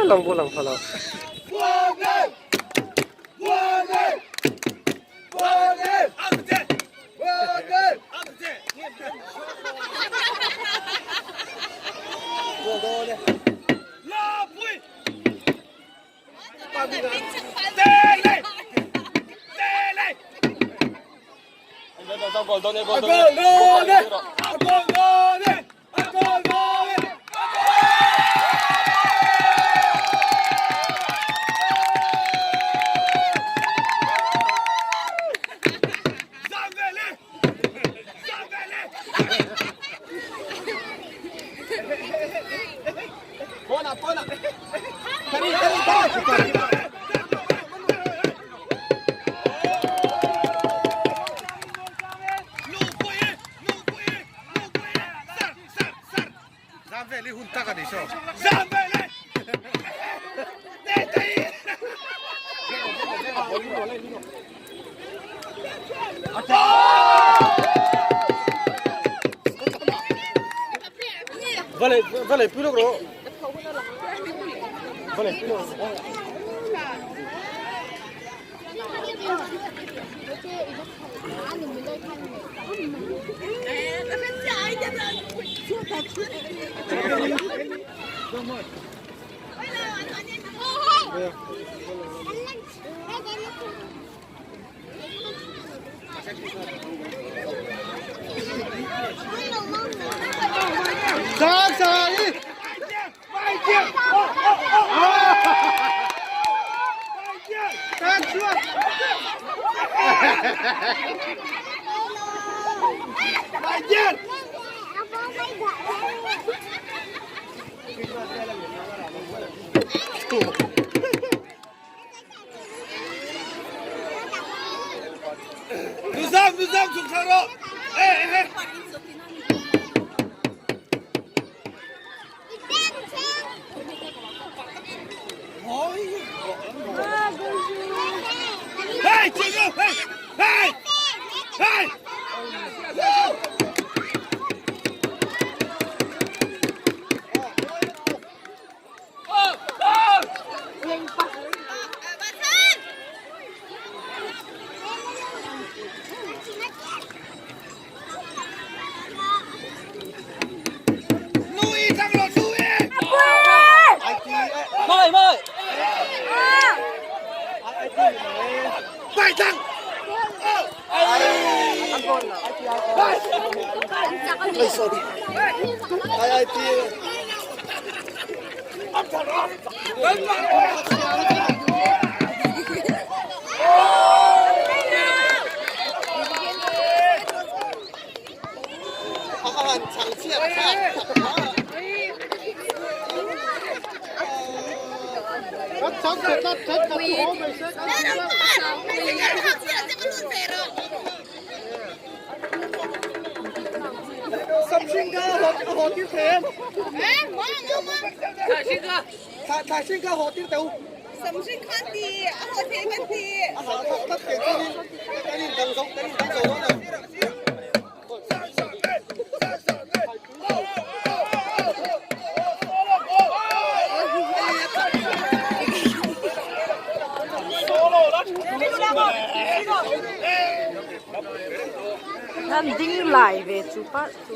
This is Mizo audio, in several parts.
Lang pawh lang pha lo. Va leh pui lawk rawh. Va leh pui lawk rawh. An ding lai ve chu pa chu.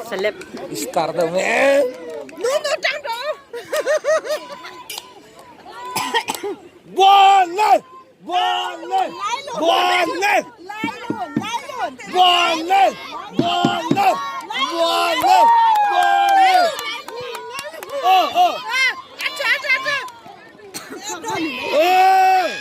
Celeb. Star daw eh. Buwan! Buwan! Buwan! Buwan! Buwan! Buwan! Buwan! Oh, oh. Eh!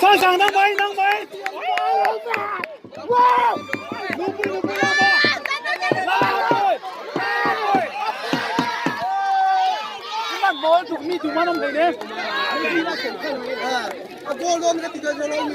上场能没能没？哇！努不努不拉吧？拉对！你们毛土米土嘛弄的呢？啊，过龙个地方叫龙米。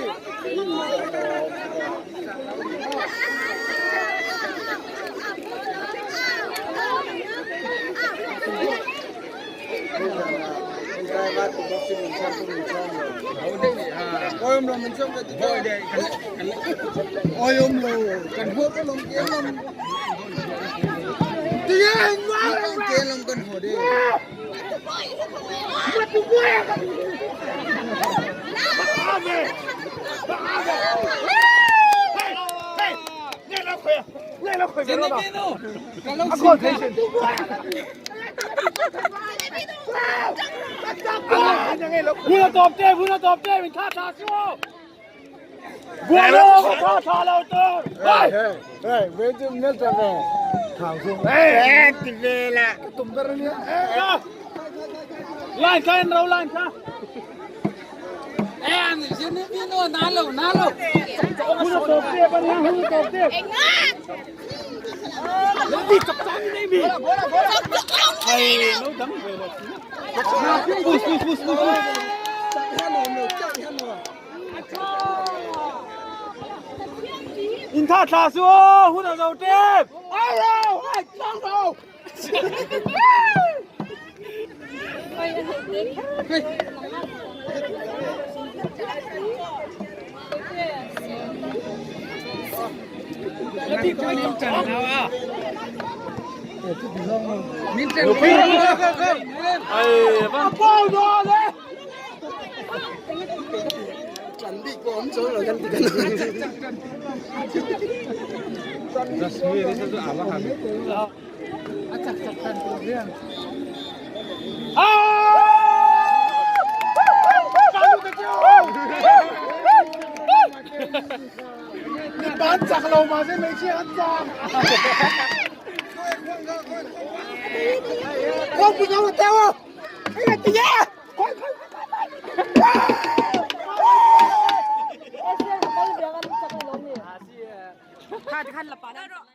不要躲避，不要躲避，你看他说，我我他他老的，哎哎，我就没这个，唐叔，哎，对了，懂得了呢，哎，来看老来看。哎，你先那边弄拿喽拿喽，不要躲避，不要躲避。你怎么那边？哎，老等会了。In tha thla su aw hun a zo tep. Kha khan la pa na.